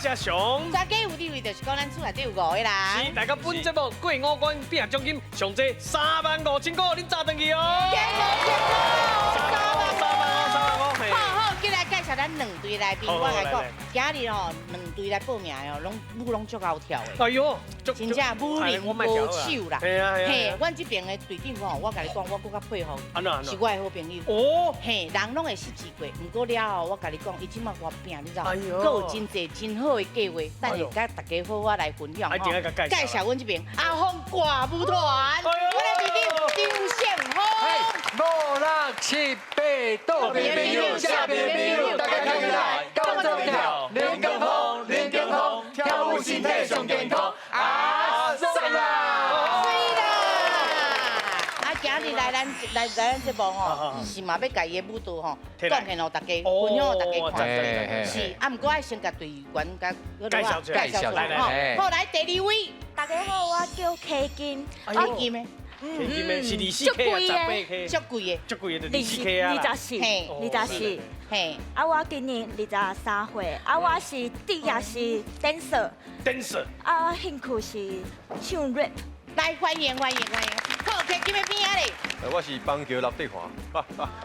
是阿雄。大家有地位就是講咱厝內底有五个人。是，大家本節目過五關拼獎金，上濟35,000塊，恁紮轉去哦。加五千塊， 35,000，35,000，嘿。好好，進來介紹咱兩隊來賓，我來講，今日吼兩隊來報名的哦，攏舞攏足𠢕跳的。哎喲，真正舞齡無手啦。嘿啊嘿，阮這邊的隊長吼，我共你講，我閣較佩服，是我的好朋友。嘿，人攏會失志過，毋過了後，我共你講，伊這馬偌拼，你知無？閣有真濟真好的計劃，等下佮大家好好來分享吼。介紹阮這邊阿鳳歌舞團，我的隊長張勝峰。五六七八，倒邊朋友，這邊朋友，大家看起來，跟我做跳，練功夫，練健康，跳舞身體上健康，啊，爽啦！水啦！啊，今日來咱來來咱節目吼，是嘛欲共伊的舞蹈吼，貢獻予大家，分享予大家看。是，啊，毋過愛先共隊員共介紹介紹出來吼。好，來第二位，大家好，我叫柯金，柯金的。柯金的是24K啊，18K，足貴的，足貴的就24K 啊，24，24，嘿，啊，我今年23歲，啊，我是職業是 dancer， dancer，啊，興趣是唱 rap，來歡迎歡迎歡迎，好，柯金的邊仔咧？我是邦橋劉德華。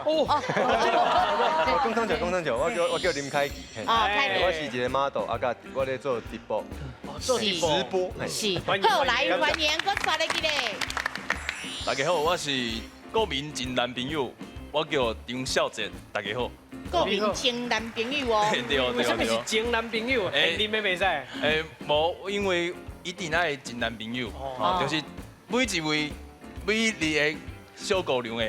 哦，我講通笑，講通笑，我叫林凱基，哦，凱基，我是一個 model，啊，佮我咧做直播，做直播，直播，是，好，來歡迎，閣刷入去咧。大家好，我是國民前男朋友，我叫張孝哲。大家好，國民前男朋友哦，對對對。為什麼是前男朋友？欸，你咩袂使？欸，無，因為一定愛前男朋友，就是每一位美麗的小姑娘的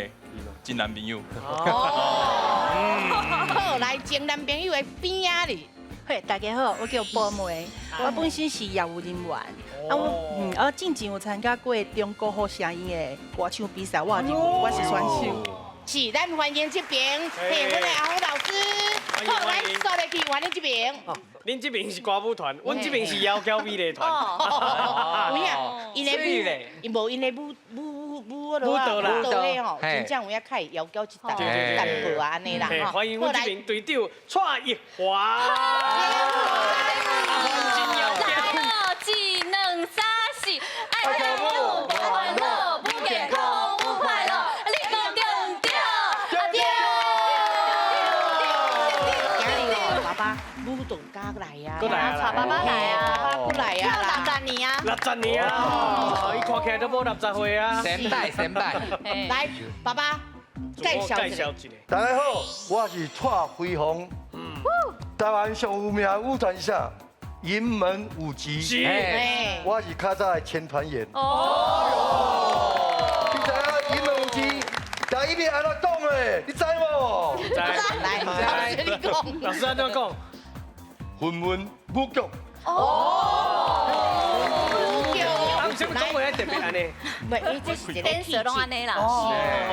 前男朋友。哦，好，來前男朋友的邊仔哩。嘿，大家好，我叫寶梅，我本身是業務人員，啊我啊進前有參加過中國好聲音的歌唱比賽，我是我是選手。是，咱歡迎這邊，嘿，阮的阿鳳老師，好，來坐入去，歡迎這邊。恁這邊是歌舞團，阮這邊是窈窕美麗團。有影，𪜶的舞，伊無𪜶的舞舞舞舞舞蹈啦，舞蹈的吼，真正有影較會窈窕一淡淡薄啊，按呢啦。歡迎阮這邊隊長蔡奕華。一兩三四，愛跳舞，無煩惱，舞健康，舞快樂，你講對毋對？對。今日哦，爸爸舞蹈家來啊，閣來啊，帶爸爸來啊，爸爸來啊，跳60年啊，60年啊，伊看起來都無60歲啊。先拜先拜，來，爸爸介紹一下。大家好，我是蔡輝鴻，台灣上有名的舞團是啥？雲門舞集。是，我是較早的前團員。哦。你知影雲門舞集台語欲按怎講的？你知無？知。來，老師你講。老師按怎講？雲門舞局。哦。舞局。啊，為什麼講話特別按呢？唔係，伊這是一個氣質。攏按呢啦。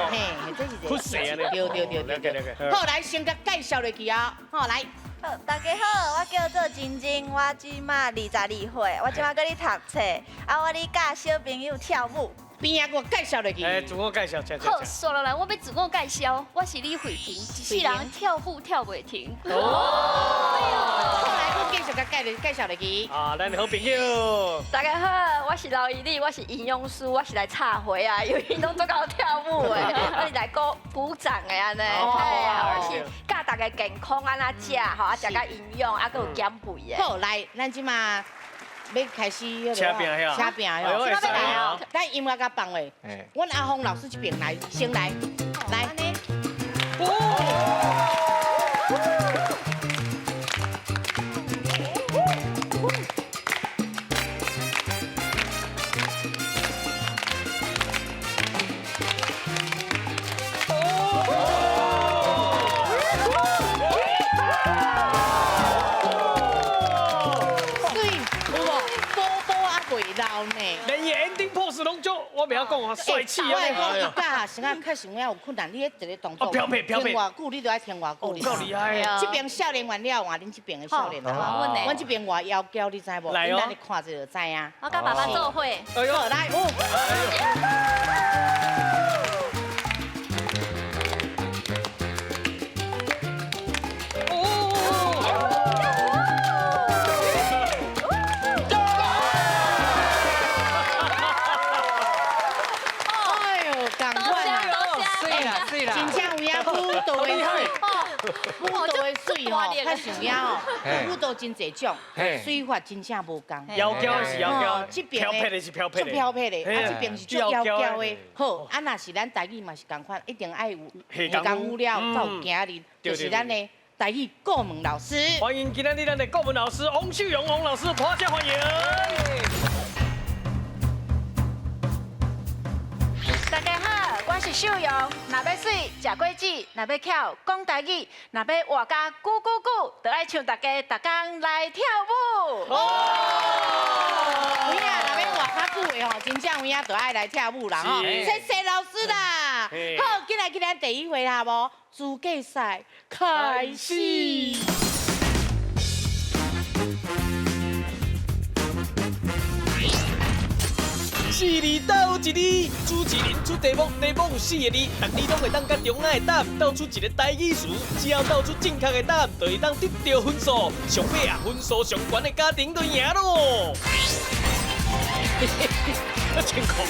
嘿，這是一個氣質。對對對對對。好，來先共介紹落去啊。好，來。好，大家好，我叫做晶晶，我這馬22歲，我這馬閣咧讀冊，啊，我咧教小朋友跳舞。邊仔我介紹落去。哎，自我介紹，請請。好，煞落來，我欲自我介紹，我是李慧婷，一世人跳舞跳袂停。哦。好，來，我繼續共介紹落去。啊，咱的好朋友。大家好，我是劉怡麗，我是營養師，我是來插花啊，因為𪜶攏足𠢕跳舞的，我是來鼓鼓掌的按呢。嘿啊，我是教大家健康按怎食，吼，啊食較營養，啊，閣有減肥的。好，來，咱這馬欲開始車拼遐，車拼遐，這馬欲來哦，咱音樂共放落，阮阿鳳老師這邊來，先來，來。我袂曉講啊，帥氣啊！我講伊教先啊，確實有影有困難，你彼一個動作，停偌久，你就愛停偌久。夠厲害啊！這邊少年完了，換恁這邊的少年啊。阮這邊偌窈窕，你知無？來哦！你看者就知影。我佮爸爸做伙。哎呦，來哦！哦！舞蹈的媠吼，較像影吼，舞蹈真濟種，水法真正無仝。窈窕是窈窕，這邊飄撇的是飄撇的，足飄撇的，啊這邊是足窈窕的。好，啊若是咱台語嘛是仝款，一定愛有下功夫了，才有行力，就是咱的台語顧問老師。歡迎今仔日咱的顧問老師王秀榮王老師，拍掌歡迎。大家好，我是秀榮。若欲媠，食果子；若欲巧，講台語；若欲活甲久久久，就愛像大家逐工來跳舞。有影，若欲活較久的吼，真正有影就愛來跳舞啦吼。謝謝老師啦。好，進來今咱第一回合哦，資格賽開始。四字鬥一字，主持人出題目，題目有四个字，逐字攏會當佮中間的答案鬥出一个台語詞，只要鬥出正確的答案，就會當得著分數。上尾啊，分數上懸的家庭就贏咯。真酷！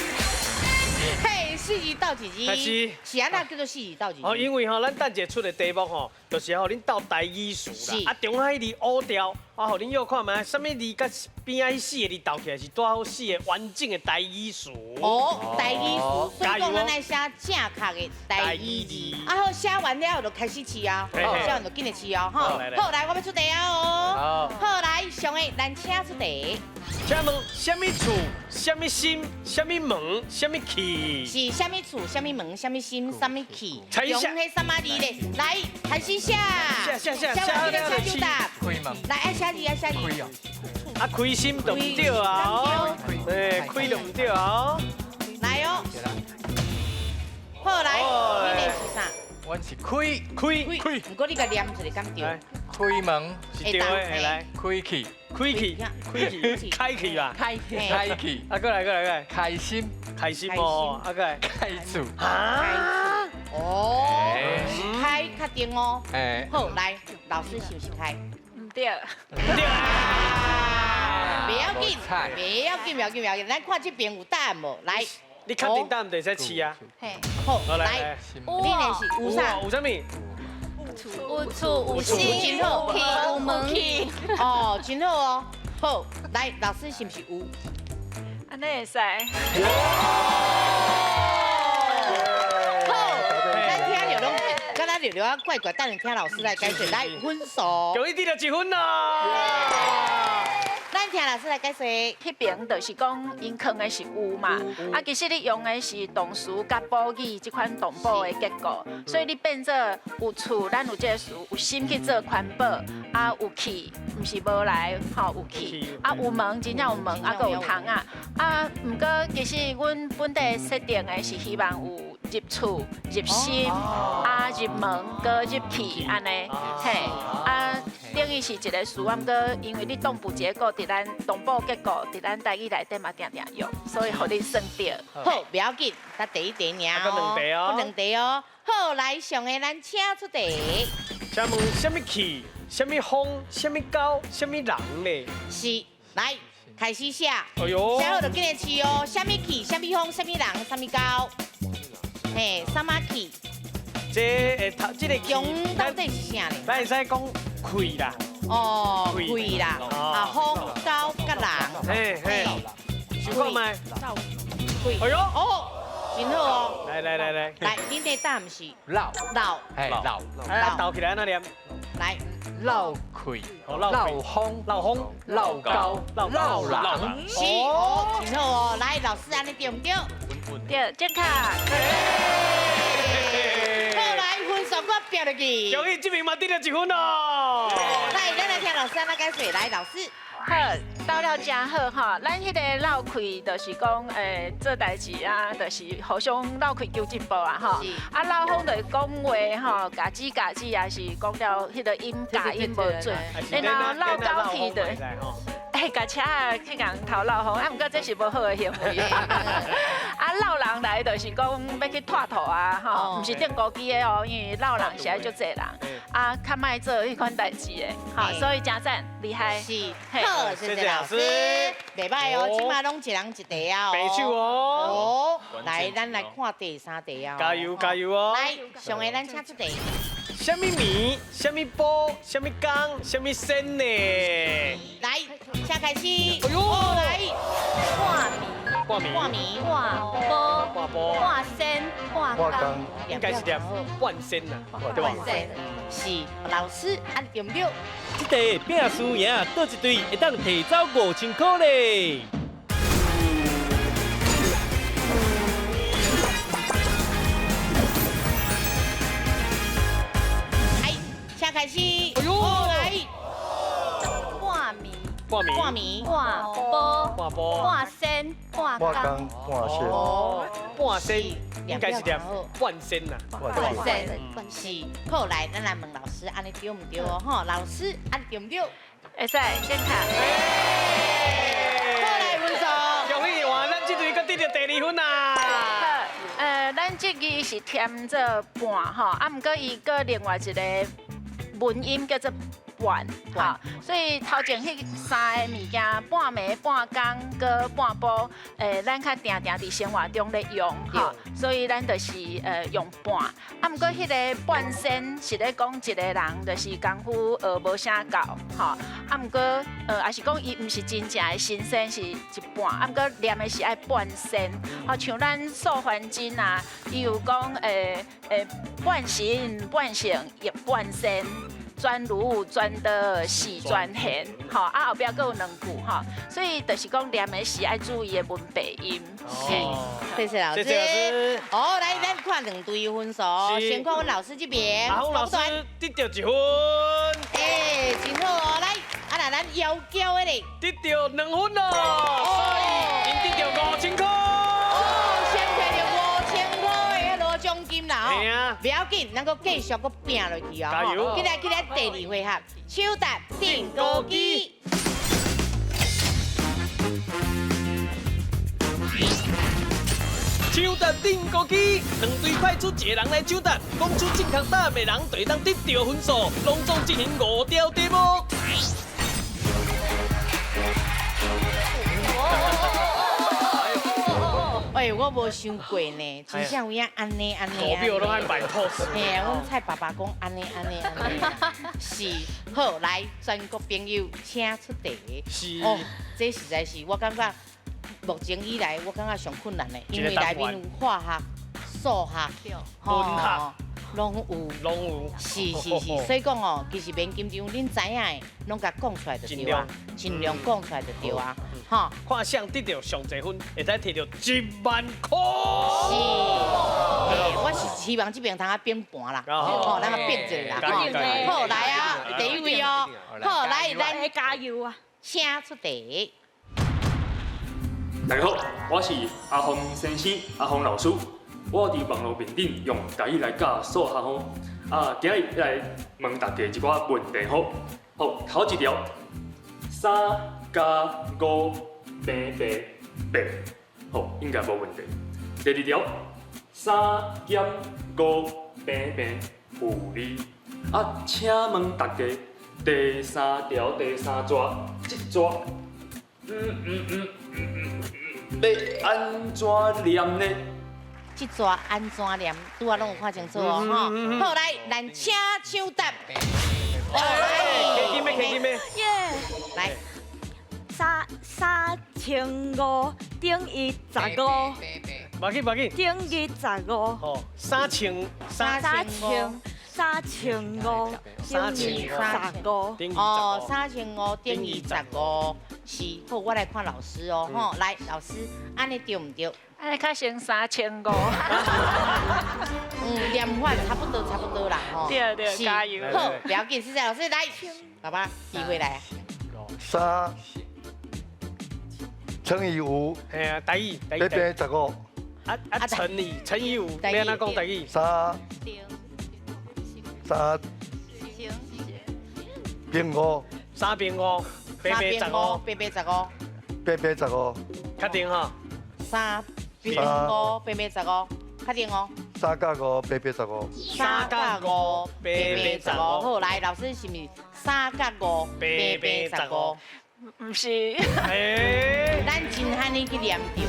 嘿，四字鬥一字，是是按怎叫做四字鬥一字？哦，因為吼，咱等一下出的題目吼，就是予恁鬥台語詞啦。啊，中間彼字烏掉，啊，予恁約看覓，啥物字佮邊仔彼四个字鬥起來是拄好四个完整的台語詞。哦，台語詞，所以講咱愛寫正確的台語字。啊好，寫完了後就開始試啊，寫完就緊來試哦，吼。好，來，我欲出題啊哦。好，來，上个咱請出題。請問啥物厝、啥物心、啥物門、啥物氣？是啥物厝、啥物門、啥物心、啥物氣？用彼啥物字咧？來，開始寫。寫寫寫，寫完這個寫就答。開門。來，愛寫字，愛寫字。開啊！啊，開心就毋對啊！哎，開就毋對啊！來哦。好，來，你的是啥？阮是開開開。毋過你共念一下敢對？開門是對的，來。開氣，開氣，開氣，開氣吧。開氣，開氣。啊，過來，過來，過來。開心，開心哦。啊，過來。開厝。啊？哦，是開確定哦。哎。好，來，老師是毋是開？毋對。毋對。袂要緊，袂要緊，袂要緊，袂要緊。咱看這邊有答案無？來。你確定答案就會使試啊？嘿。好，來。你的是有啥？有啥物？有厝有心有氣有門。哦，真好哦。好，來，老師是毋是有？按呢會使。好，咱聽著攏，敢若著著啊怪怪，等下聽老師來解說。來，分數。恭喜得著一分咯。咱聽老師來解說。彼爿就是講，𪜶囥的是有嘛，啊，其實你用的是動詞佮補語這款動補的結構，所以你變做有厝，咱有這個詞，有心去做環保，啊，有氣，毋是無來，吼，有氣，啊，有門，真正有門，啊，閣有窗仔，啊，毋過其實阮本地設定的是希望有入厝、入心，啊，入門，閣入氣，按呢，嘿，啊。等於是一個詞，毋過因為你動補結構佇咱動補結構佇咱台語內底嘛定定用，所以予你算著。好，袂要緊，才第一題爾哦，閣兩題哦。好，來上个咱請出題。請問啥物氣、啥物風、啥物狗、啥物人咧？是，來開始寫。哎喲，寫好就緊來試哦。啥物氣、啥物風、啥物人、啥物狗？嘿，啥物氣？這會頭這個中到底是啥咧？咱會使講氣啦。哦，氣啦，啊，風、狗、佮人。嘿嘿，想看覓？氣。哎喲，哦，真好哦。來來來來，來，恁的答案是老老老啊，鬥起來按怎念？來，老氣、老風、老風、老狗、老人。是，哦，真好哦。來，老師按呢對毋對？對，正確。好，來，分數我拼落去。恭喜這邊嘛得著一分咯。來，咱來聽老師按怎解說。來，老師。好，到了真好吼，咱彼个落氣就是講，做代誌啊，就是互相落氣求進步啊，吼。啊，漏風就是講話吼，咬字咬字也是講了彼个音假音無準，然後落狗氣就，共車仔去共頭漏風，啊，毋過這是無好的行為。啊，老人來就是講欲去脫塗啊，吼，毋是釘孤枝的哦，因為老人是愛足濟人，啊，較莫做彼款代誌的，吼，所以誠讚厲害。是，好，謝謝老師，袂䆀哦，這馬攏一人一題啊。白手哦。哦，來，咱來看第三題啊。加油加油哦！來，上个咱請出題。啥物暝？啥物晡？啥物工？啥物仙呢？来，请开始。哎呦，来，半暝，半暝，半晡，半晡，半仙，半工，应该是念半仙啦，对吧？是，老师按对不对？这题拼输赢，佗一队会当提走5000块咧。来，请开始。哎呦，来，半暝，半暝，半暝，半晡，半晡，半仙，半工，半仙，半仙，应该是念半仙啦，半仙，是。好，来，咱来问老师，按呢对毋对哦？吼，老师按对毋对？会使，先看。好，来分数。恭喜换咱这队阁得著第二分啊！好，咱这字是添做半吼，啊，毋过伊阁另外一个文音叫做半，吼，所以头前彼三个物件，半暝、半工、阁半晡，咱较定定伫生活中咧用，吼，所以咱就是用半。啊，毋过彼个半仙是咧讲一个人，就是功夫学无啥够，吼，啊，毋过也是讲伊毋是真正的神仙，是一半，啊，毋过念的是爱半仙，吼，像咱素还真啊，伊有讲半神半圣亦半仙。专儒专道是专贤，吼啊后壁阁有两句吼，所以就是讲念的是爱注意的文白音。是，谢谢老师。谢谢老师。哦，来，咱看两队分数，先看阮老师这边。阿峰老师得著1分。哎，真好哦，来，啊那咱妖娇的咧，得著2分咯，所以𪜶得著5000块。啦吼，不要紧，咱阁继续阁拼落去哦。加油！起来起来，第二回合，抢答钉孤机。抢答钉孤机，两队派出一个人来抢答，讲出正确答案的人就会当得著分数，拢总进行5条题目。哎，我无想过呢，真正有影按呢按呢。图表拢爱摆 pose。嘿啊，阮蔡爸爸讲按呢按呢按呢。是，好，来，全国朋友，请出题。是。哦，这实在是我感觉目前以来我感觉上困难的，因为内面有化学、数学、文学。拢有，拢有，是是是，所以讲哦，其实免紧张，恁知影的，拢共讲出来就对啊，尽量讲出来就对啊，吼。看谁得著上济分，会使提著1万块。是，我是希望这边通啊变盘啦，吼，咱啊变一下啦，好，来啊，第一位哦，好，来，咱加油啊，请出题。大家好，我是阿峰先生，阿峰老师。我伫网路面顶用台语来教数学吼，啊，今日来问大家一寡问题吼。好，头一条，3加5平平八，好，应该无问题。第二条，3减5平平负2，啊，请问大家，第三条第三逝，这逝，欲按怎念呢？这逝按怎念？拄仔拢有看清楚哦，吼。好，来，咱请抢答。来，客气咩？客气咩？耶！来，3500等于15。别紧，别紧。等于15。哦，3000 3500等于15。哦，3500等于15，是。好，我来看老师哦，吼，来，老师，按呢对毋对？按呢较成3500。嗯，念法差不多，差不多啦，吼。对对，加油。好，不要紧，谢谢老师，来，爸爸，机会来。3乘以5。嘿啊，台语，台语。变15。啊，乘以5，欲按怎讲台语？ 3 3平5。 3平5，八八15，八八15。八八15。确定吼？ 3平5，八八15，确定哦。 3加5，八八15。 3加5，八八15。好，来，老师是毋是3加5，八八15？毋是。咱真罕你去念著啦，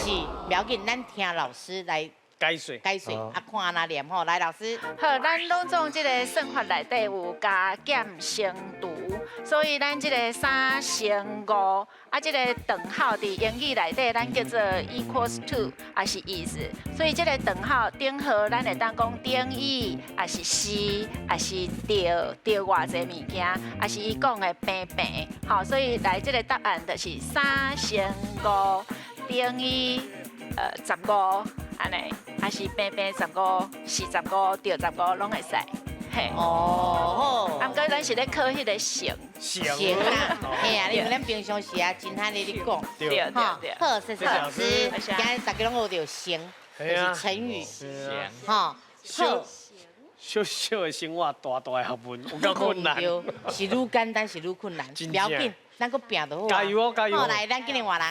是，不要紧，咱听老师来解说。解说啊，看按怎念吼，来老师。好，咱攏總這个算法內底有加減乘除，所以咱這个三乘五，啊，這个等號佇英語內底咱叫做 equals to，也是 is，所以這个等號等號，咱會當講等於，也是是，也是著著偌濟物件，也是伊講的平平，好，所以來這个答案就是三乘五等於15，按呢，還是平平十五、45、著十五攏會使。嘿。哦，好。啊，毋過咱是咧考彼个乘。乘啊，嘿啊，因為咱平常時啊，真罕咧咧講。對對對。好，謝謝老師。今日大家攏學著乘，就是成語。吼，小小小的生活，大大的學問，有夠困難。是愈簡單是愈困難，不要緊，咱閣拼就好。加油哦，加油！好，來，咱今日換人。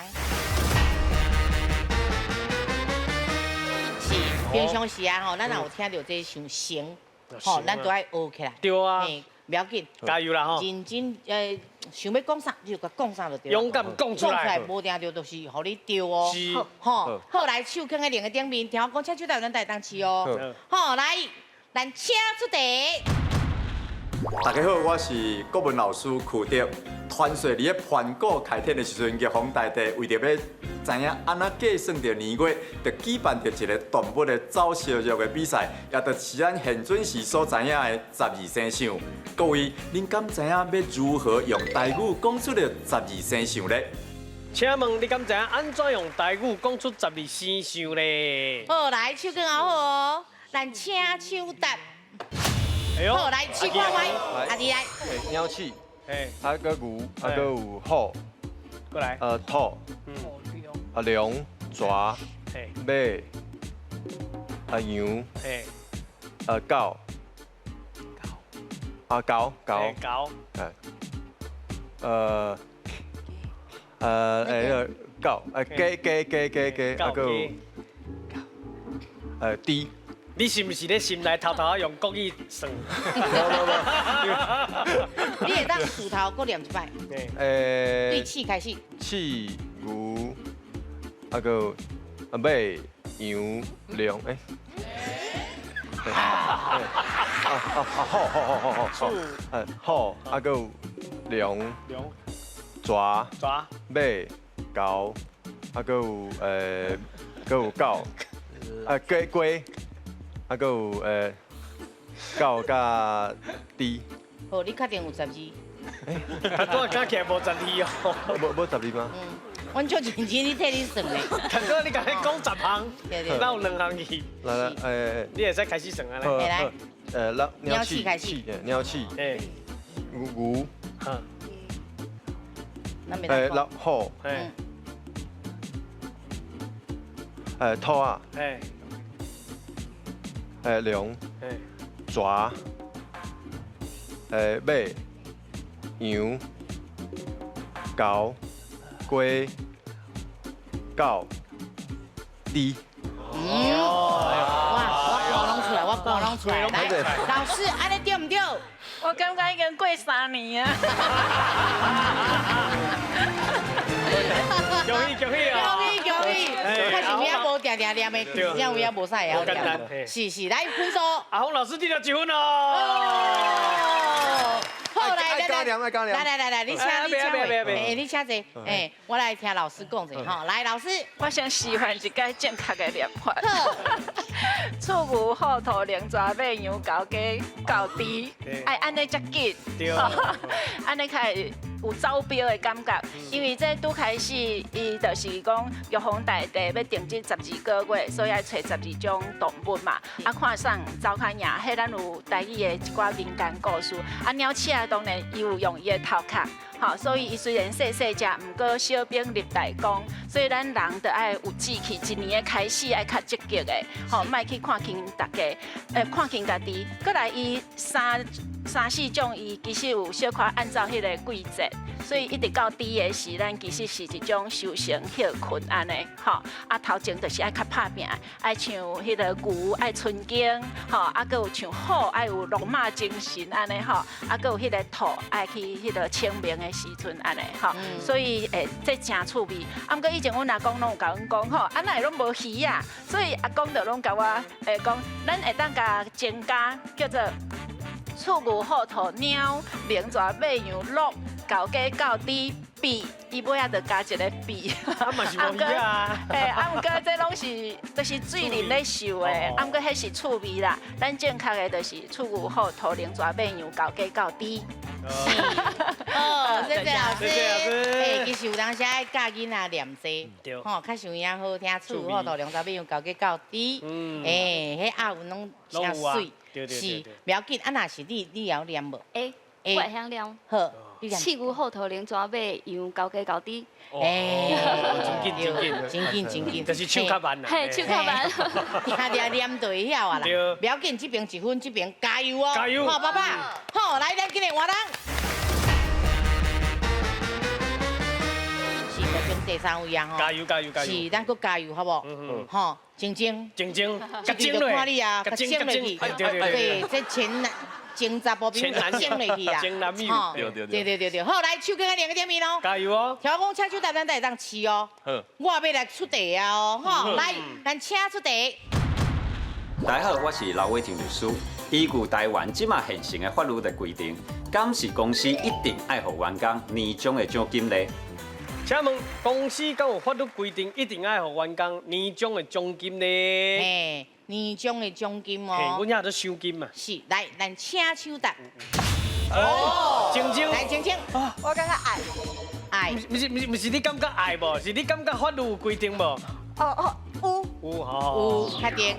是，平常時啊吼，咱若有聽著這像成，吼，咱都愛學起來。對啊。不要緊，加油啦吼！認真想欲講啥，你就共講啥就對。勇敢講出來。講出來無定著就是予你對哦。是。吼，好，來手囥佇另一頂面，聽我講，請手台咱會當試哦。好，來，咱請出題。大家好，我是國文老師柯德。傳說佇咧盤古開天的時陣，玉皇大帝為著欲知影按怎計算著年月，就舉辦著一个動物的走燒肉的比賽，也就是咱現陣時所知影的十二生肖。各位，恁敢知影欲如何用台語講出著十二生肖咧？請問你敢知影按怎用台語講出十二生肖咧？好，來，手囥好哦，咱請手答。好，來試看覓，阿弟來。鳥鼠，啊閣牛，啊閣有虎，過來。兔，啊龍、蛇、馬，啊羊，狗，啊狗狗，狗，那个狗，雞雞雞雞雞，啊閣有，豬。你是毋是咧心內偷偷仔用國語算？你會當數頭閣念一擺？對鼠開始。鼠、牛，啊閣有馬、羊、龍，欸。啊啊啊！虎虎虎虎虎，虎，啊閣有龍、蛇、馬、狗，啊閣有閣有狗，啊雞雞。啊，閣有狗佮豬。好，你確定有十二？拄仔加起來無十二哦。無十二嗎？嗯，阮足認真咧替你算的。頭拄仔你共伊講十項，哪有兩項去？來來，你會使開始算啊？來。來，鳥鼠開始。鳥鼠。牛牛。老虎。兔仔。龍、蛇、馬、羊、狗、雞、狗、豬。哇！我講攏出來，我講攏出來。來，老師，按呢對毋對？我感覺已經過3年啊。恭喜恭喜啊！恭喜恭喜！我是有影無定定念的，真有影無啥會曉念。是是，來分數。阿峰老師得著一分哦。好，來來來，來來來來，你請你請，哎，你請坐，哎，我來聽老師講者吼。來，老師，我先示範一個正確的念法。鼠牛虎兔龍蛇馬羊狗雞狗豬，愛按呢才緊，按呢較會有走標的感覺。因為這拄開始，伊就是講玉皇大帝欲定這12個月，所以愛揣12種動物嘛。啊，看啥走較贏，彼咱有台語的一寡民間故事。啊，鳥鼠仔當然伊有用伊的頭殼，吼，所以伊雖然細細隻，毋過小兵立大功。所以咱人著愛有志氣，一年的開始愛較積極的，吼，莫去看輕大家，看輕家己。閣來伊三三四種，伊其實有小可按照彼个季節，所以一直到豬的時，咱其實是一種休閒歇睏按呢，吼。啊，頭前就是愛較拍拚，愛像彼个牛愛春耕，吼，啊，閣有像虎愛有龍馬精神按呢，吼，啊，閣有彼个兔愛去彼个清明的的时阵按呢吼，所以会这真趣味。啊，毋过以前阮阿公拢有共阮讲吼，啊哪会拢无鱼仔，所以阿公就拢共我会讲，咱会当共增加叫做厝牛虎兔猫，龙蛇马羊鹿，狗鸡狗猪鱉，伊尾仔就加一个鱉。啊嘛是无鱼啊。嘿，啊，毋过这拢是就是水林咧绣的，啊，毋过彼是趣味啦。咱正确的就是厝牛虎兔龙蛇马羊狗鸡狗猪。哦，谢谢老师。谢谢老师。欸，其实有当时爱教囡仔念字，吼，较像影好听。厝虎兔龙蛇马羊狗鸡狗猪，欸，彼押韵拢真媠。是，袂要紧。啊，若是你，你会晓念无？会，我会晓念。好，你念。四牛虎兔龙蛇马羊狗鸡狗猪。欸，真紧真紧，真紧真紧，就是手较慢啦。嘿，手较慢。定定念就会晓啊啦。袂要紧，这边一分，这边加油哦。加油。好，爸爸。好，来，咱今日换人。是代表第三位啊，吼。加油加油加油。是，咱阁加油，好无？吼，晶晶。晶晶。这就看你啊，共升落去。对，这前男。前查埔朋友升落去啊！前男友，对对对对对对，好，来，手举在两个顶面哦。加油哦！听我讲，请手答，咱才会当试哦。好。我欲来出题啊哦，吼，来，咱请出题。大家好，我是刘伟霆律师。依据台湾这马现行的法律的规定，敢是公司一定爱予员工年终的奖金呢？请问公司敢有法律规定一定爱予员工年终的奖金呢？嘿，年终的奖金哦。阮遐都收金嘛。是，来，咱请手答。哦，晶晶。来，晶晶。我感觉爱。爱。毋是毋是毋是，你感觉爱无？是你感觉法律有规定无？哦哦，有。有吼。有，确定。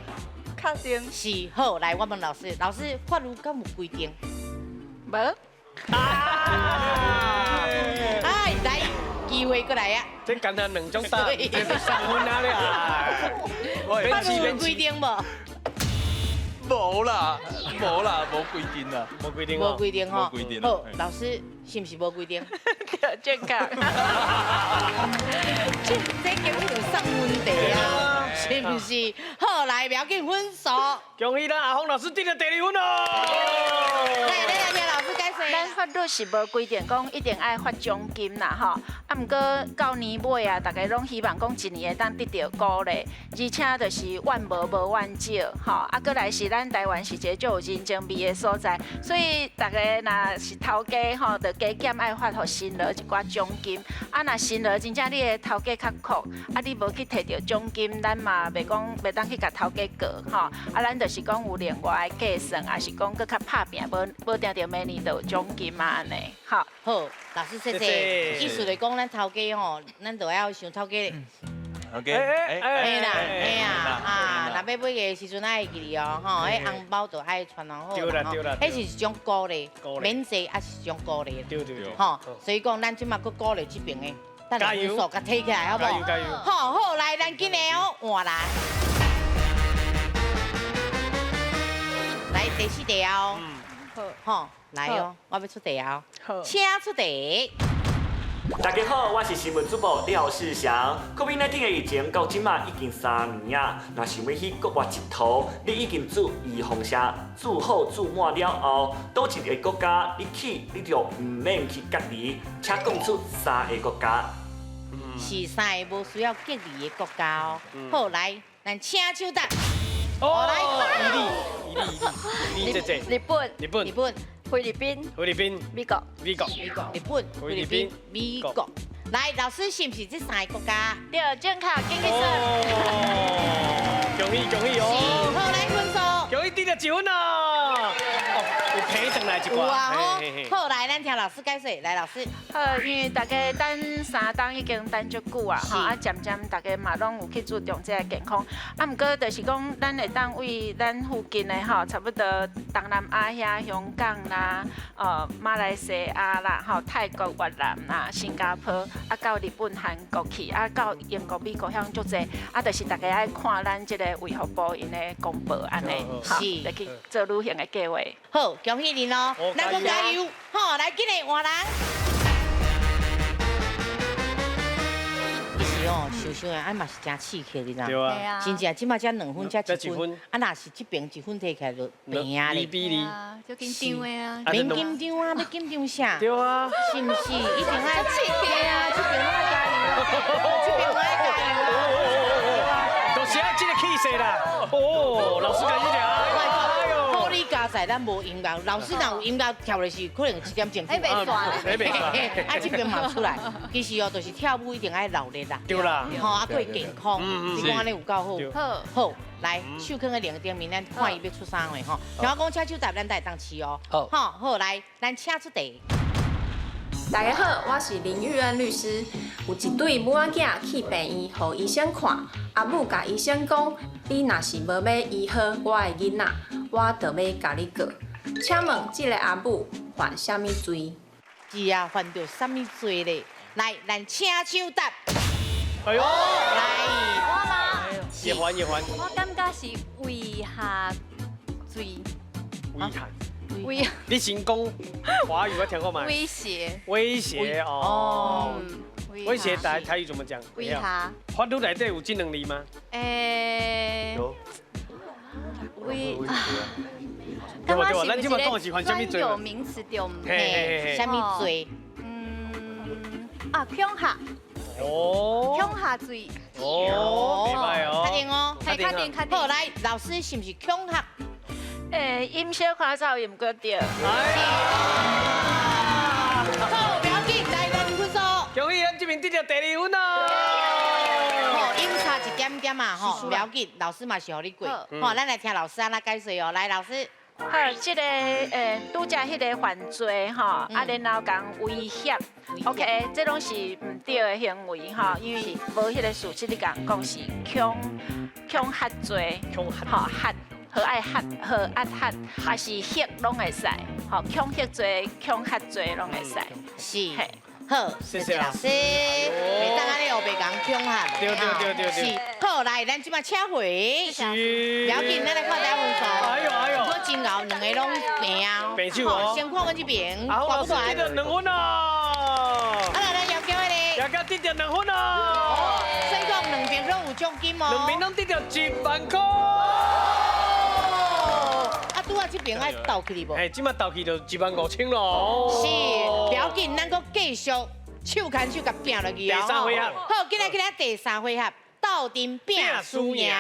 确定。是，好，来，我问老师，老师法律敢有规定？无。哎，来。机会过来啊！这简单两种答，这是送分啊咧啊！法律有规定无？无啦，无啦，无规定啦，无规定。无规定吼。无规定。好，老师是毋是无规定？正确。这根本有送问题啊，是毋是？好，来，不要紧，分数。恭喜咱阿峰老师得到第二分哦！来，来，来，老师解释。咱法律是无规定讲一定爱发奖金啦，吼。啊，毋过到年尾啊，大家拢希望讲一年会当得到鼓励，而且就是怨无无怨少，吼。啊，阁来是咱台湾是一个足有人情味的所在，所以大家若是头家吼，就加减爱发予新郎一寡奖金。啊，若新郎真正你的头家较苦，啊，你无去提著奖金，咱嘛袂讲袂当去共头家告，吼。啊，咱就是讲有另外的计算，也是讲阁较拍拚，无无定著每年都有奖金啊按呢。好，好，老师谢谢。意思就讲，咱头家吼，咱就要想头家。头家，嘿啦，嘿啊，啊，若欲买的时阵爱记哩哦，吼，彼红包就爱穿好对啦对啦，彼是一种鼓励，免济也是一种鼓励。对对对。吼，所以讲咱这马阁鼓励这边的，等下分数共提起来，好无？加油加油！好好来，咱今日哦换人。来第四题哦，好，来哦，我欲出题哦，请出题。大家好，我是新闻主播廖世祥。COVID-19 的疫情到这马已经3年啊，若想欲去国外𨑨迌，你已经注预防射注好注满了后，佗一个国家你去，你就毋免去隔离。请讲出3个国家。是3个无需要隔离的国家哦。好，来，咱请手答。哦，来，伊利，伊利，日本，日本，日本，菲律宾，菲律宾，美国，美国，美国，日本，菲律宾，美国。来，老师是毋是这3个国家？对，正确，紧去算。恭喜恭喜哦！好，来分数。恭喜得到1分哦！有提转来一寡。有啊，好，好，来，咱听老师解说。来，老师。好，因为大家等3冬已经等足久啊，吼，啊，渐渐大家嘛拢有去注重这个健康。啊，毋过就是讲，咱会当为咱附近的吼，差不多东南亚遐、香港啦、马来西亚啦、吼、泰国、越南啦、新加坡，啊，到日本、韩国去，啊，到英国、美国遐足济，啊，就是大家爱看咱这个卫福部𪜶的公报按呢，是，来去做旅行的计划。好，恭喜恁哦，咱阁加油，好，来，今日换人。其实实哦，想想啊，啊嘛是真刺激，你知影？对啊。真正这马才两分，才一分才一分。啊，若是这边一分提起来就平啊咧。2比2。就紧张的啊。免紧张啊，欲紧张啥？对啊。是毋是？一定爱刺激啊！这边我爱加油，这边我爱加油。就是爱这个气势啦。哦，老师开始聊。好，你加在咱无音乐，老师若有音乐跳的是可能一点钟。哎，袂煞。哎，袂煞。啊，这边嘛出来，其实哦，就是跳舞一定爱热闹啦。对啦。吼，啊，阁会健康，你讲按呢有够好。好。好，来，手囥在铃顶面，咱看伊欲出啥货吼。听我讲，请手答，咱才会当试哦。好。好，好，来，咱请出题。大家好，我是林玉恩律师。有一对母仔囝去病院，予医生看。阿母共医生讲：“你若是无欲医好我的囡仔，我就欲共你告。”请问这个阿母犯啥物罪？是啊，犯著啥物罪咧？来，咱请手答。哎呦，来，我吗？也还也还。我感觉是威吓罪。威吓。威。你先讲华语，我听过吗？威胁。威胁哦。威胁台语怎么讲？威吓。法律内底有这两字吗？欸。有。威。对吧？对吧？咱这马讲的是犯啥物罪？专有名词对毋？嘿，啥物罪？嗯，啊，恐吓。哦。恐吓罪。哦，袂歹哦。确定哦。确定，确定。好，来，老师是毋是恐吓？欸，音小可走音阁对。好，不要紧，来，咱分数。恭喜咱这边得著第二分哦。好，音差一点点嘛，吼，不要紧，老师嘛是予你过。好，咱来听老师按怎解说哦。来，老师。好，这个拄才彼个犯罪吼，啊，然后共威胁，OK，这拢是毋对的行为吼，因为无彼个事实，你共讲是恐恐吓罪，恐吓，吼吓，和爱吓，和压吓，还是吓拢会使，吼恐吓罪、恐吓罪拢会使，是。好，谢谢老师。袂当按呢乌白共恐吓。对对对对对。是，好，来，咱这马请回。是。不要紧，咱来看下分数。哎呦哎呦。我真𠢕，两个拢平啊。平手哦。先看阮这边。阿老师得著两分哦。啊，来咱姚娇的咧。姚娇得著两分哦。所以讲两边拢有奖金哦。两边拢得著1万块。啊，拄仔这边爱斗起哩无？哎，这马斗起就1万5千咯。是，不要紧，咱阁继续手牵手共拼落去哦。第三回合。好，今仔今仔第三回合，斗阵拼输赢。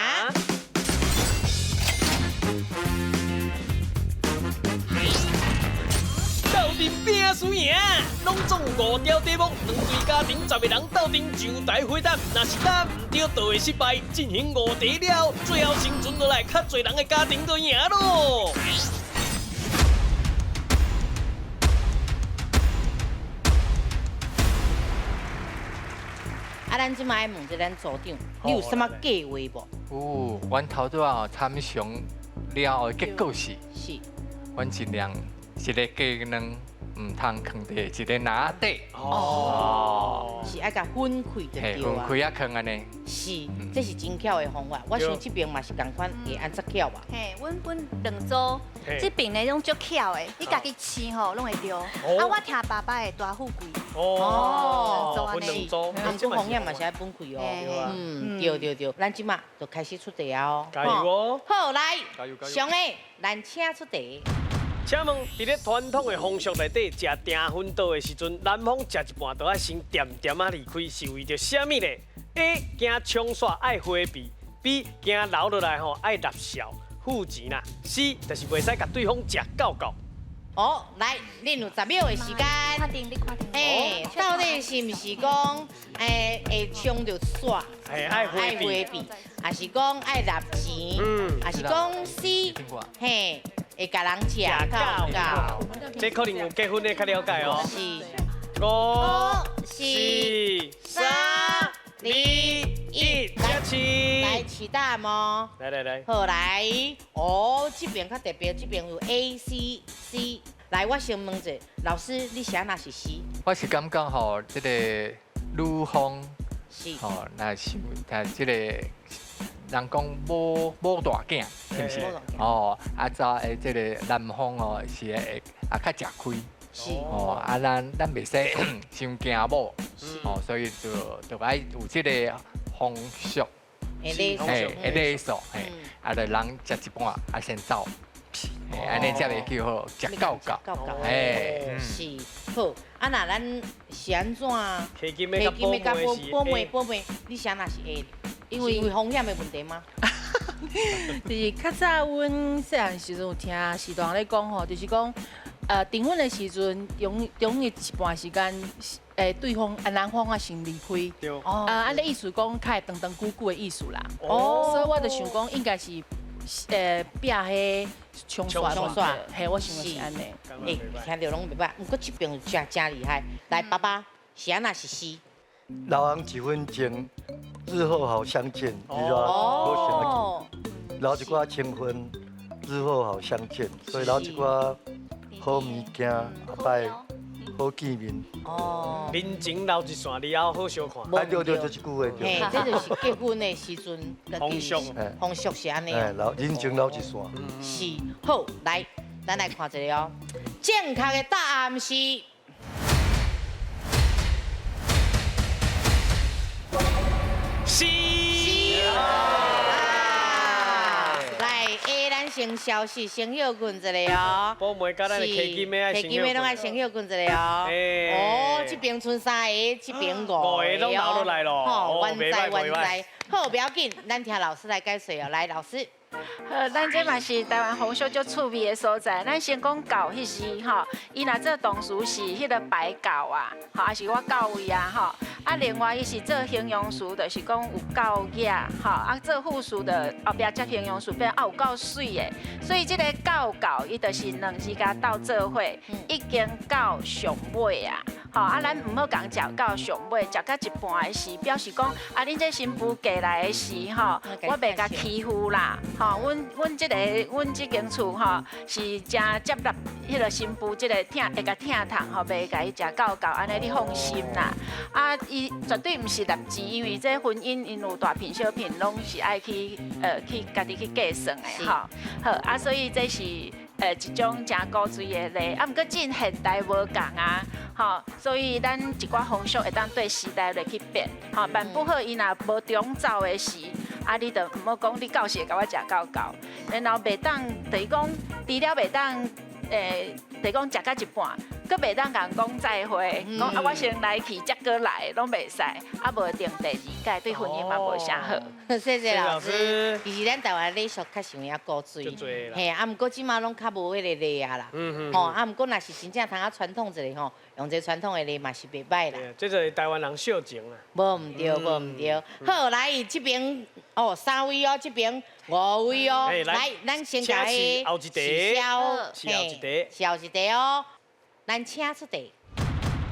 斗阵拼输赢，拢总有5条题目，两队家庭10个人斗阵上台回答，若是答毋对，就会失败。进行5题了，最后生存落来较济人的家庭就赢咯。啊，咱这马爱问一下咱组长，你有啥物计划无？有，阮头拄仔吼参详了后的结果是，是，阮尽量一个鸡卵毋通囥伫一个篮底。哦，是爱共分开就嘿，对啊。分开啊囥按呢。是，这是真巧的方法。我想这边嘛是仝款会按怎巧吧？嘿，阮分两组，这边呢拢足巧的，你家己试吼拢会对。啊，我听爸爸的大富贵。哦，分两组，啊，毋过风险嘛是爱分开哦。嗯，对对对，咱这马就开始出题啊哦。加油哦！好，来，加油加油！上个，咱请出题。请问，伫咧传统的风俗内底，食订婚桌的时阵，男方食一半就爱先恬恬仔离开，是为著啥物咧？A. 惊冲煞爱回避；B. 惊留落来吼爱纳孝付钱啦；C. 就是袂使共对方食够够。哦，来，恁有10秒的时间。确定，你确定。哎，到底是毋是讲，哎，会冲著煞，爱回避，还是讲爱纳钱？嗯，还是讲 C，嘿，会共人食够够。这可能有结婚的较了解哦。是。 5、4、3、2、1，来试。来试答案哦。来来来。好来，哦，这边较特别，这边有 A、C、C。来，我先问一下，老师，你写哪是 C？我是感觉吼，这个女方是吼，若是若这个人讲母母大囝，是毋是？哦，啊，走的这个男方哦是会啊较食亏。是。哦，啊，咱袂使伤惊某，哦，所以就愛有這个風俗，禮嘿，禮數，嘿，啊，就人食一半，啊先走，按呢才會叫好食夠夠，嘿，是好。啊，若咱是按怎？提金的佮保媒保媒，你是按怎是 A？因為有風險的問題嗎？就是較早阮細漢時陣有聽時段咧講吼，就是講，訂婚的時陣，中中一半時間，對方啊男方啊先離開。對。啊，按呢意思講，較會長長久久的意思啦。哦。所以我就想講，應該是，壁彼衝刷，嘿，我想是按呢。欸，聽著攏袂歹，毋過這邊真真厲害。來，爸爸是按怎是是？老人一分情，日後好相見，你知道？留一寡情分，日後好相見，所以留一寡好物件，後擺好見面。哦，人情留一線，日後好相看。哎，對對，就這句話。嘿，這就是結婚的時陣風俗，風俗是按呢。哎，留人情留一線。是，好，來，咱來看一下哦，正確的答案是。是。來，A，咱先消息，先歇睏一下哦。寶梅佮咱的客金的愛先，客金的攏愛先歇睏一下哦。哦，這邊賰三个，這邊五個。五個攏留落來咯。吼，原在原在。好，不要緊，咱聽老師來解說哦。來，老師。好，咱這嘛是台灣風俗足趣味的所在。咱先講狗彼時吼，伊若做動詞是彼个白狗啊，吼，抑是我到位啊，吼。啊，另外伊是做形容詞，就是講有夠額，吼。啊，做副詞就後壁接形容詞變啊有夠媠的。所以這个夠夠，伊就是兩字共鬥做伙，已經到上尾啊。吼，啊，咱毋好共食到上尾，食到一半的時，表示講啊，恁這新婦嫁來的時，吼，我袂共欺負啦，吼，阮這个阮這間厝吼是誠接納彼个新婦這个疼，會共疼痛吼，袂共伊食夠夠，按呢你放心啦。啊，伊絕對毋是立志，因為這婚姻𪜶有大聘小聘，攏是愛去去家己去計算的吼。好，啊，所以這是一種誠古錐的禮，啊，毋過進現代無仝啊，吼，所以咱一寡風俗會當對時代來去變，吼，辦不好伊若無中走的時，啊，你就毋好講你到時會共我食夠夠，然後袂當，就是講除了袂當，就是講食到一半，閣袂當共人講再會，講啊我先來去，才閣來，攏袂使，啊無定第二擺，對婚姻嘛無啥好。謝謝老師。其實咱台灣禮俗較是有影古錐，嘿，啊，毋過這馬攏較無彼个禮啊啦，吼，啊，毋過若是真正通仔傳統一下吼，用這傳統的禮嘛是袂歹啦。這就是台灣人惜情啦。無毋對，無毋對。好，來這邊哦，三位哦，這邊五位哦，來，咱先共伊後一題，是後一題，是後一題哦。咱請出題。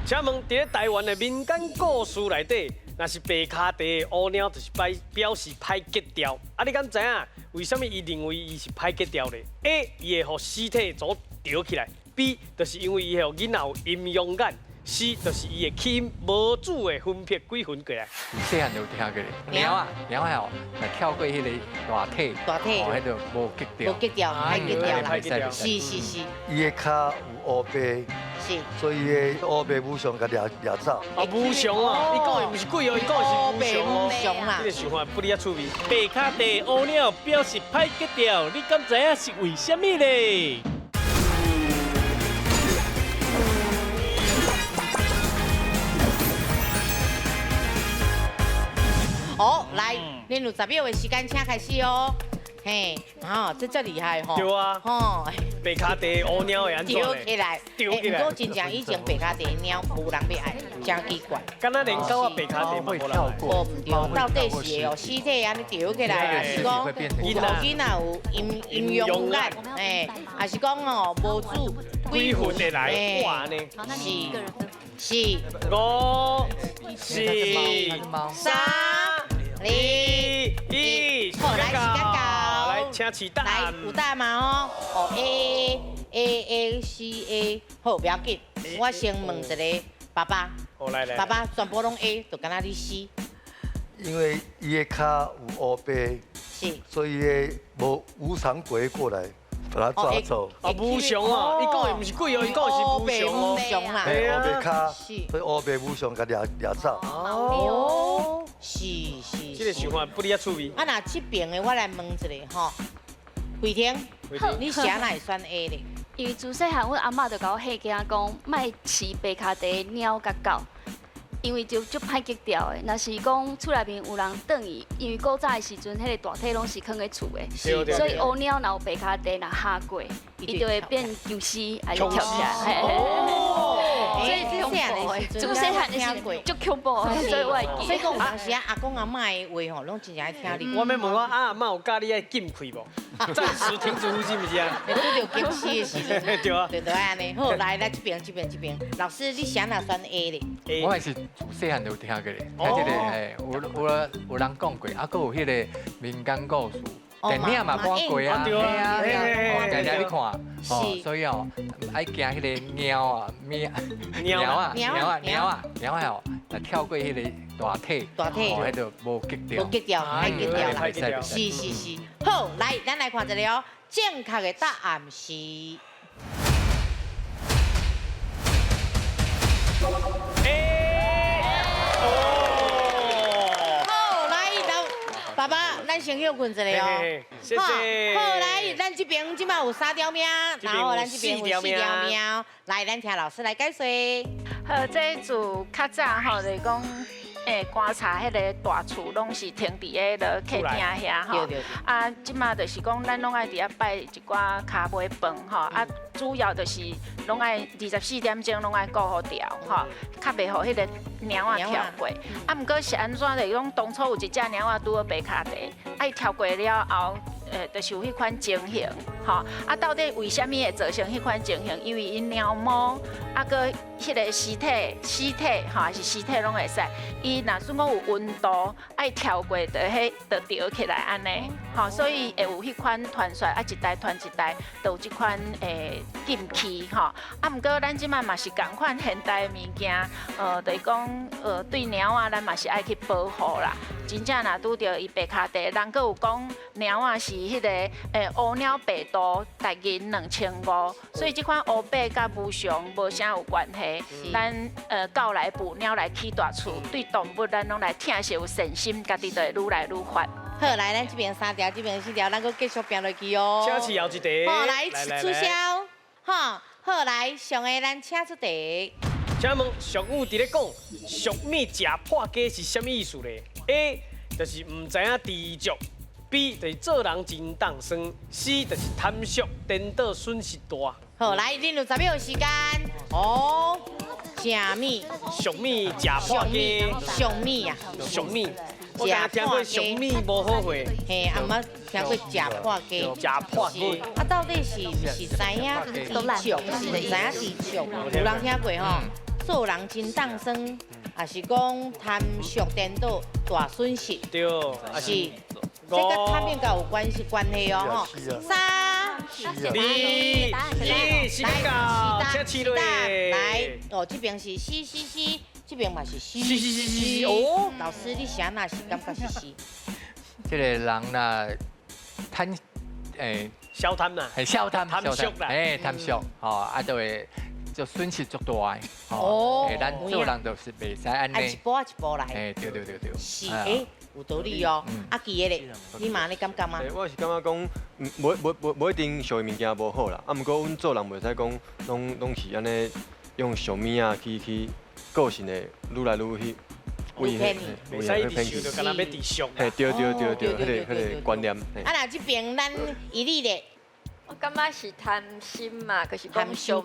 請問，佇咧台灣的民間故事內底，若是白跤地的烏貓，就是表示歹格調。啊，你敢知影為啥物伊認為伊是歹格調咧？A，伊會予屍體組著起來；B，就是因為伊會予囡仔有陰陽眼；C，就是伊會吸引無主的魂魄鬼魂過來。細漢就有聽過，貓啊，貓啊哦，若跳過彼个大腿，大腿，哦，彼就無格調，無格調，歹格調啦，是是是。伊的跤有烏白，是，所以伊的烏白武松共掠掠走。啊，武松啊，伊講的毋是鬼哦，伊講的是武松哦。這个想法不哩遐趣味。白跤地烏貓表示歹格調，你敢知影是為啥物咧？好，來，恁有10秒的時間，請開始哦。嘿，啊，這遮厲害吼。對啊。吼。白跤地烏貓會按怎咧？丟起來。丟起來。毋過真正以前白跤地的貓無人欲愛，真奇怪。敢若連狗仔白跤地嘛無人愛。無毋對，到底是會予屍體按呢丟起來，還是講有囡仔有陰陰陽眼？嘿，還是講哦無主鬼魂會來哇呢？是。5、4、3、2、1，好，來時間到。來，請試答案。來，有答案嗎？哦，哦 A A A C A，好，不要緊，我先問一个爸爸。好，來來。爸爸全部攏 A，就敢若你 C。因為伊的跤有烏白，是，所以伊無無常鬼過來。把它抓走。哦，無常啊！伊講的毋是鬼哦，伊講的是無常哦。無常啦。嘿，烏白跤，所以烏白無常共掠掠走。哦，是是。這個想法不離遐趣味。啊，若這邊的我來問一下吼，慧婷，你啥哪會選 A 咧？因為自細漢，阮阿嬤就共我嚇驚講，莫飼白跤蹄的貓佮狗，因為就足歹激掉的。若是講厝內面有人轉去，因為古早的時陣，彼個大體攏是囥佇厝的，所以烏貓若有白跤蹄，若哈過，伊就會變僵屍，還是跳起來。所以細漢的時陣，自細漢的時足恐怖的，所以我會記。所以講有當時啊，阿公阿嬤的話吼，攏真正愛聽你。我欲問我阿嬤有教你愛禁氣無？暫時停止呼吸，毋是啊？拄著僵屍的時陣，對啊。對對按呢。好，來來這邊這邊這邊，老師你啥若選 A 咧？我也是自細漢就有聽過咧，聽這個嘿，有人講過，啊，閣有彼個民間故事。電影嘛播過啊，對啊，定定咧看，哦，所以哦，愛驚彼個貓啊，喵，貓啊，貓啊，貓啊，貓啊哦，若跳過彼個大腿，大腿，彼就無激著，無激著，歹激著啦，是是是，好，來，咱來看一下哦，正確的答案是。好，來，老爸爸，咱先歇睏一下哦。謝謝。好，來，咱這邊這馬有三條命，然後咱這邊有四條命。來，咱聽老師來解說。好，這自較早吼，就是講，觀察彼个大厝攏是停佇彼个客廳遐吼。啊，這馬就是講，咱攏愛佇遐擺一寡跤尾飯吼。啊，主要就是攏愛24點鐘攏愛顧好牢吼，較袂予彼個貓仔跳過。啊，毋過是按怎？就是講當初有一隻貓仔拄好白跤蹄，啊，伊跳過了後，就是有彼款情形，吼。啊，到底為啥物會造成彼款情形？因為𪜶貓毛，啊，閣彼个屍體、屍體吼，還是屍體攏會使。伊若算講有溫度，愛跳過就彼就著起來按呢，吼，所以會有彼款傳說，啊，一代傳一代，就有這款禁區吼。啊，毋過咱這馬嘛是仝款現代的物件，就是講對貓仔，咱嘛是愛去保護啦。真正若拄著伊白跤蹄，人閣有講貓仔是彼个烏貓白肚，大銀2500，所以這款烏白佮無常無啥有關係。咱狗來捕鳥來起大厝，對動物咱攏來疼惜有善心，家己就會愈來愈發。好，來，咱這邊三條，這邊四條，咱閣繼續拼落去哦。請起後一題。好，來取消。好，好，來上个咱請出題。請問俗語佇咧講，俗物食破雞是啥物意思咧？A 就是毋知影知足，B 就是做人真當酸，C 就是貪俗顛倒損失大。好，來，恁有10秒時間。哦，啥物？俗物食破雞。俗物啊。俗物。我敢聽過俗物無好貨。嘿，啊，毋捌聽過食破雞。食破雞。啊，到底是毋是知影知足？是毋知影知足？有人聽過吼？做人真當酸，也是講貪俗顛倒大損失。對，是。這佮貪應該有關係關係哦，吼。3、2、1，時間到，請起落。來，哦，這邊是 C C C，這邊嘛是 C C C C 哦。老師，你啥若是感覺是 C？這個人若貪，小貪啦，係小貪，貪俗啦，貪俗，吼，啊，就會。就損失足大的，哦，咱做人就是袂使按呢，一步一步來，對對對對，是，有道理哦。啊，其他咧，你嘛你感覺嗎？我是感覺講，無一定俗的物件無好啦，啊，毋過阮做人袂使講，攏是按呢用俗物仔去個性的愈來愈去。袂使一直想著敢若欲知俗。嘿，對對對對，彼個觀念。啊，若這邊咱伊你咧。我感覺是貪心嘛，就是講俗物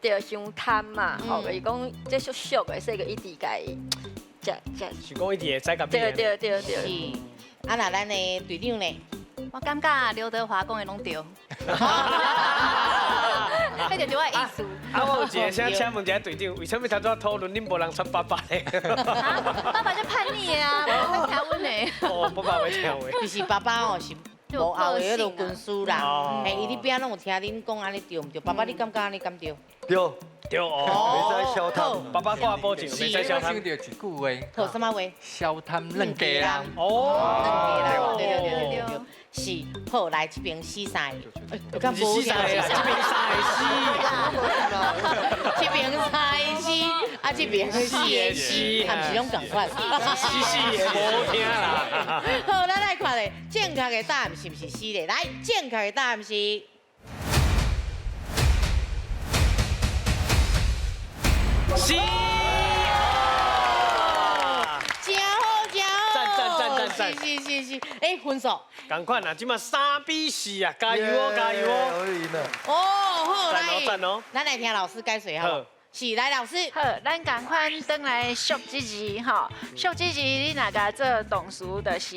對，傷貪嘛，吼，就是講這俗俗的，所以就一直共伊食食。是講一直會使共對對對對。是。啊，若咱的隊長呢？我感覺劉德華講的攏對。彼就是我的意思。啊，我有一個想請問一下隊長，為啥物頭拄仔討論恁無人選爸爸咧？爸爸就叛逆的啊，無欲聽阮的。哦，爸爸欲聽話。其實爸爸哦是。無後的彼个軍師啦，嘿，伊佇邊仔攏有聽恁講按呢對毋對？爸爸，你感覺按呢敢對？對，對哦，袂使小貪。爸爸掛保證，袂使小貪。我想著一句話。好，啥物話？小貪軟雞人。哦，軟雞人，對對對對對。是，好，來這邊四三個，不是四三個啦，這邊三個四，這邊三個四，啊這邊四個四，啊毋是攏仝款，四四個無聽啦。好，咱來看咧，正確的答案是毋是四咧？來，正確的答案是。四。真好，真好。讚讚讚讚讚。是是是是，哎，分數。仝款啊，這馬3比4啊，加油哦，加油哦。哦，好，來，讚哦，咱來聽老師解說好。是，來老師。好，咱仝款轉來俗這字吼，俗這字你若共做動詞，就是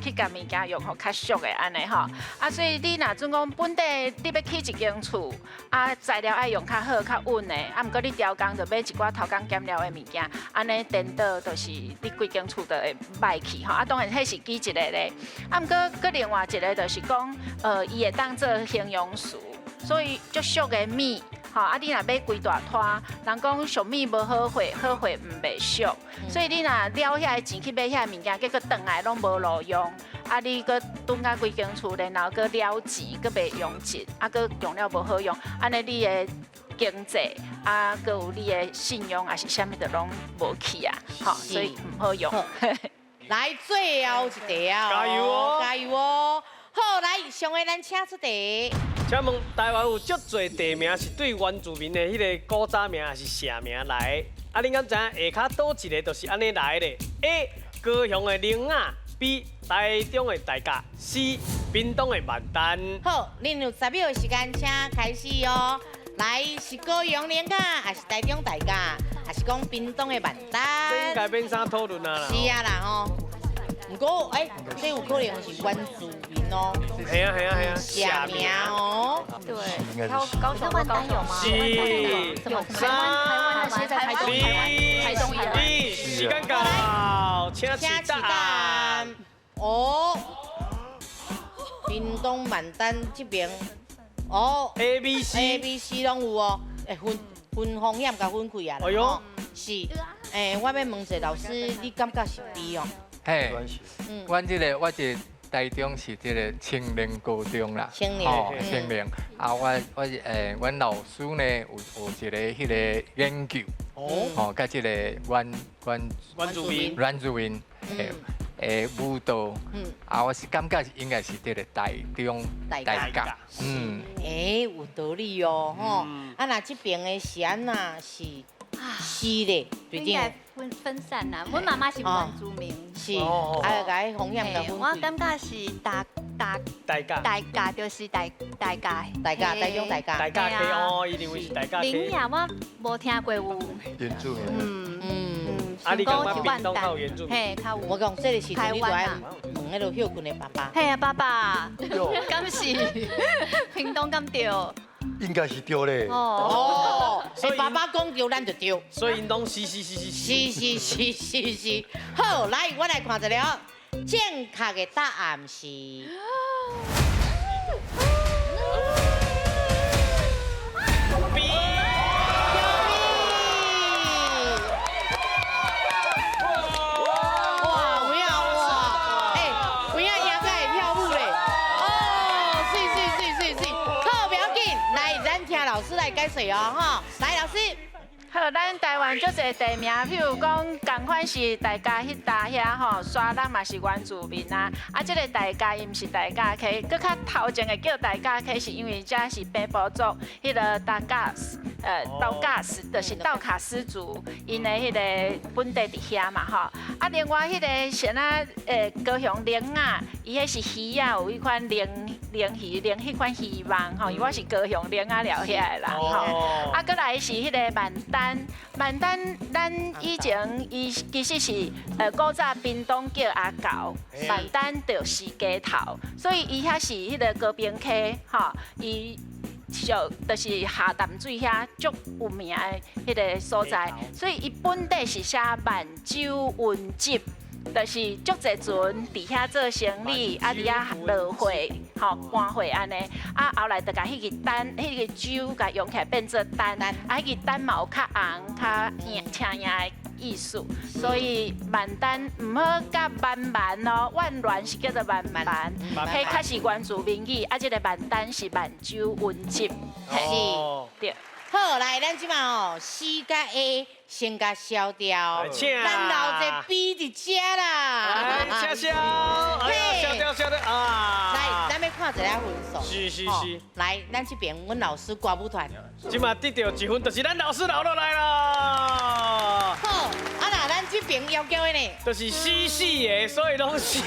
去共物件用予較俗的按呢吼。啊，所以你若準講本地你欲起一間厝，啊材料愛用較好、較穩的，啊，毋過你雕工就買一寡偷工減料的物件，按呢顛倒就是你規間厝就會歹去吼。啊，當然彼是舉一個例，啊，毋過閣另外一個就是講，伊會當做形容詞，所以足俗的物。吼，啊！你若買規大拖，人講俗物無好貨，好貨毋袂俗，所以你若了遐个錢去買遐个物件，結果轉來攏無路用，啊！你閣轉到規間厝，然後閣了錢，閣袂用盡，啊！閣用了無好用，按呢你的經濟啊，閣有你的信用，抑是啥物都攏無去啊！吼，所以毋好用。來，最後一題啊！加油哦！加油哦！好，來，上個咱請出題。請問台灣有足濟地名是對原住民的彼个古早名，抑是社名來的？啊，恁敢知影下跤佗一个就是按呢來的？A. 高雄的苓仔，B. 台中的大甲，C. 屏東的萬丹。好，恁有10秒的時間，請開始哦。來，是高雄苓仔，還是台中大甲，還是講屏東的萬丹？這應該免啥討論啊啦。是啊啦吼。毋過，哎，這有可能是原住民哦。係啊係啊係啊，社名哦。對，高雄萬丹有嗎？是。台灣那些在台東，台東也有。時間到，請起答。哦，屏東萬丹這邊，哦，A B C A B C 攏有哦，哎分分風險共分開啊。哎喲，是，哎，我欲問一下老師，你感覺是 B 哦？嘿，阮這个我這台中是這个青年高中啦，青年，哦，青年。啊，我是阮老師呢有一個彼个研究，哦，佮這個原住民，原住民，舞蹈，啊，我是感覺應該是這个台中大甲，嗯，欸，有道理哦，吼，啊，若這邊的是按怎是？是咧，應該分散啦。阮媽媽是原住民，是，啊，共伊風險共分。我感覺是大大大甲就是大甲，大甲台中大甲，大甲溪哦，伊認為是大甲溪。苓雅我無聽過有。原住民。嗯嗯。啊，你感覺屏東較有原住民？嘿，較有。我講這个時陣你就愛問彼个歇睏的爸爸。嘿啊，爸爸，敢是屏東敢對？應該是對咧。哦，所以爸爸講對，咱就對。所以𪜶攏是是是是是是是是是。好，來，我來看一下，正確的答案是。B。哇，有影哇，欸，有影赢甲會跳舞咧。哦，水水水水水，好，不要緊，來，咱聽老師來解說哦，吼，來，老師。好，咱台灣足濟地名，譬如講，仝款是大甲彼搭遐吼，沙鹿嘛是原住民啊。啊，這个大甲伊毋是大甲溪，閣較頭前的叫大甲溪，是因為這是平埔族彼个達卡斯，道卡斯，就是道卡斯族，𪜶的彼个本地佇遐嘛吼。啊，另外彼个像啊，高雄苓仔，伊彼是魚仔，有彼款鯪魚，鯪彼款魚網吼，因為我是高雄苓仔寮遐的人吼。啊，閣來是彼个萬丹。萬丹，咱以前伊其實是古早屏東叫阿猴，萬丹就是雞頭，所以伊遐是彼个高屏溪吼，伊就是下淡水遐足有名的彼个所在，所以伊本底是寫萬州雲集。就是足济船伫遐做生理，啊伫遐落货，吼搬货按呢，啊后来就共彼个单，彼个舟共用起来变做单，啊彼个单嘛有较红、较赢、青赢的意思，所以万丹毋好佮万万哦，万峦是叫做万万，彼较是原住民语，啊这个万丹是万州文集，是，对。好，来，咱这马哦，C佮 A 先共消掉，咱留一个 B 伫遮啦。来，请消，哎呀，消掉消掉啊！来，咱欲看一下分数。是是是。来，咱这边阮老师歌舞团。这马得到一分，就是咱老师留落来啦。好，啊那咱这边要求的呢？就是死死的，所以拢死。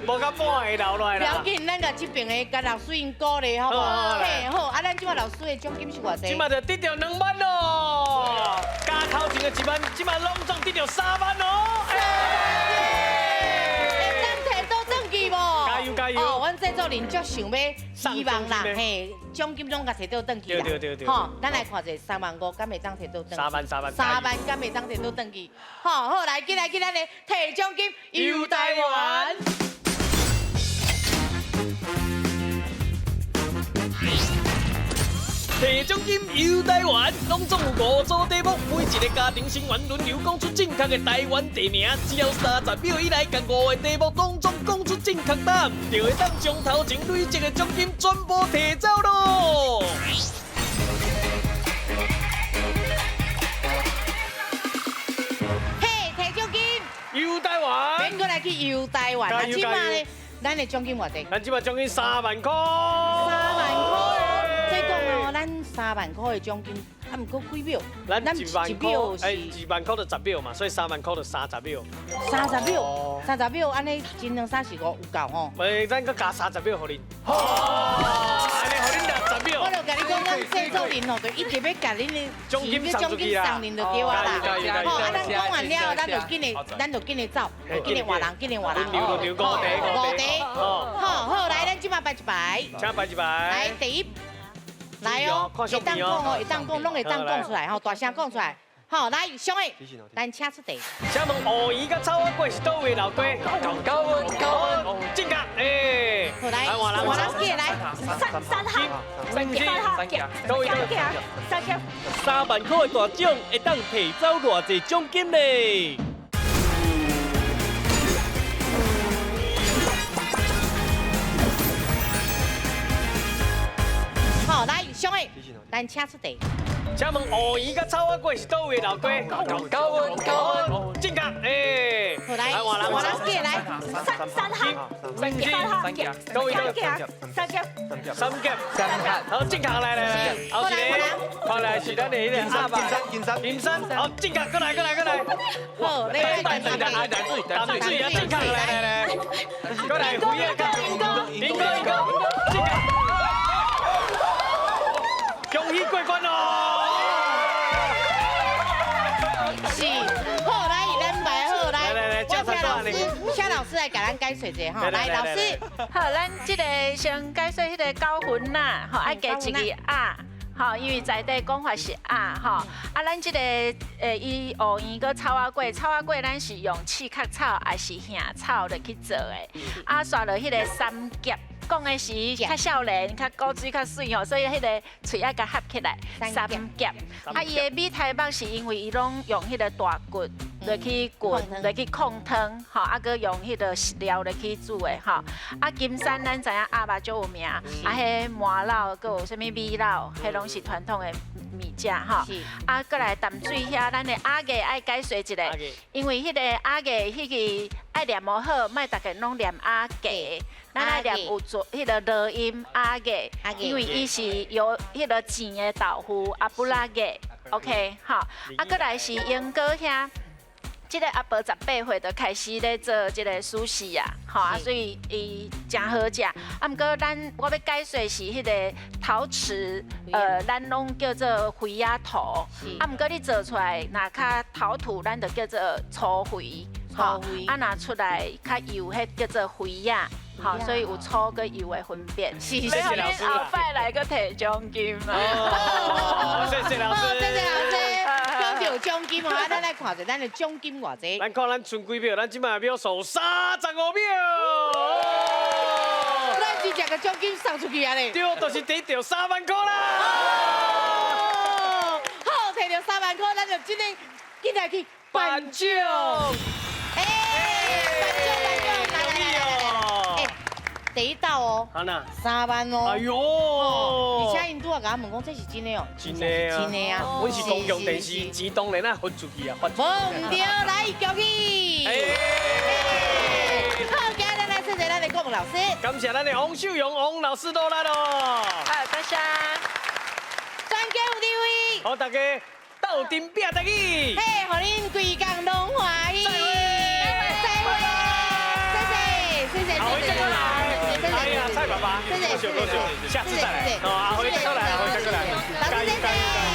无甲半个留落来啦。不要紧，咱共这边的共老师𪜶鼓励，好无？嘿，好，啊，咱这马老师的奖金是偌济？这马就得到2万咯，加头前的1万，这马拢总得到3万哦。会当提倒转去无？加油加油！哦，阮制作人足想欲希望啦，嘿，奖金拢共提倒转去啦。对对对对。吼，咱来看一下3万5，敢会当提倒转去？3万3万。3万敢会当提倒转去？好，好，来，进来进咱的提奖金游台湾。提奖金游台湾，拢总有5组题目，每一个家庭成员轮流讲出正确的台湾地名，只要30秒以内，共5个题目拢总讲出正确答案，就会当将头前累积的奖金全部提走咯。嘿，提奖金游台湾，免阁来去游台湾啊！这马呢，咱的奖金偌济？咱这马奖金3万块。3万块。咱3万块的奖金，啊，毋过几秒？咱1万块，哎，2万块就10秒嘛，所以3万块就30秒。30秒，30秒，按呢一两三四五有够吼？喂，咱阁加30秒予恁。好，按呢予恁60秒。我就共你讲，咱制作人吼，就一直欲共恁的奖金送出去就对啊啦。吼，啊，咱讲完了，咱就紧的，咱就紧的走，紧的换人，紧的换人。轮流五题，五题。好，好，来，咱这马排一排。请排一排。来，第一。来哦，会当讲哦，会当讲，拢会当讲出来吼，大声讲出来。好，来，上个，咱请出题。请问乌鱼佮草仔粿是佗位老家？高温高温，正确。哎，好来，换人过来。三号，三三佗位三三3万块的大奖，会当提走偌济奖金呢？好，来，上个，咱请出题。请问乌鱼佮草仔粿是佗位老家？高温高温，正确。哎，好来，换人过来。三三号，三三佗位三三三甲，三甲。好，正确来来来，后一个，后来是咱的彼个阿爸，金山，金山，好，正确，过来过来过来。好，来来来，淡水，淡水啊，正确，来来来，过来，辉仔，林哥，林哥，正确。恭喜过关哦！是，好来，咱来好来，来来，我请老师，请老师来共咱解说一下吼。来，老师，好，咱这个先解说彼个九分啦，吼，爱加一个啊，吼，因为在地讲法是啊，吼，啊，咱这个伊乌圆阁草仔粿，草仔粿咱是用刺壳草还是杏草来去做的，啊，刷落彼个三夹。讲的是较少年、较古锥、较媠吼，所以彼个喙爱共合起来，三夹。啊，伊的米苔目是因为伊拢用彼个大骨落去滚、落去控汤，吼，啊，阁用彼个食料落去煮的，吼。啊，金山咱知影鸭肉足有名，啊，彼麻荖阁有啥物米荖，彼拢是传统的物食，吼。啊，阁来淡水遐，咱的鸭月爱解说一下，因为彼个鸭月彼个爱念无好，莫逐家拢念鸭月。咱爱念有做彼个濁音鸭月，因为伊是由彼个甜的豆腐阿布拉月，OK，好。啊，阁来是英国遐，这个阿婆18岁就开始咧做这个寿司啊，吼啊，所以伊真好食。啊，毋过咱我欲解说是彼个陶瓷，咱拢叫做肥仔土。啊，毋过你做出来若较陶土，咱就叫做粗肥。粗肥。啊，若出来较幼，彼叫做肥仔。好，所以有粗跟幼的分别。谢谢老师。后摆来阁提奖金啊！谢谢老师，谢谢老师，讲到獎金哦，啊，咱來看者，咱的獎金偌濟？咱看咱剩幾秒，咱這擺秒數35秒。咱真正個獎金送出去啊咧！對，就是得到3萬塊啦。好，摕著3萬塊，咱就這個進來去頒獎。哎，頒獎頒獎，來來來來來，哎，第一道哦，3萬哦。哎呦！而且𪜶拄仔共我問講，這是真的哦。真的啊！真的啊！阮是公共電視，錢當然愛分出去啊，發出去。無毋對，來恭喜！好，今日咱來謝謝咱的國文老師，感謝咱的王秀蓉王老師落來咯。好，多謝。全家有智慧。好，大家鬥陣拼台語。嘿，予恁規工攏歡喜。再會，謝謝，謝謝，阿輝再過來。哎呀，蔡爸爸，謝謝，多謝多謝，下次再來。哦，阿輝再過來，阿輝再過來，加油加油加油！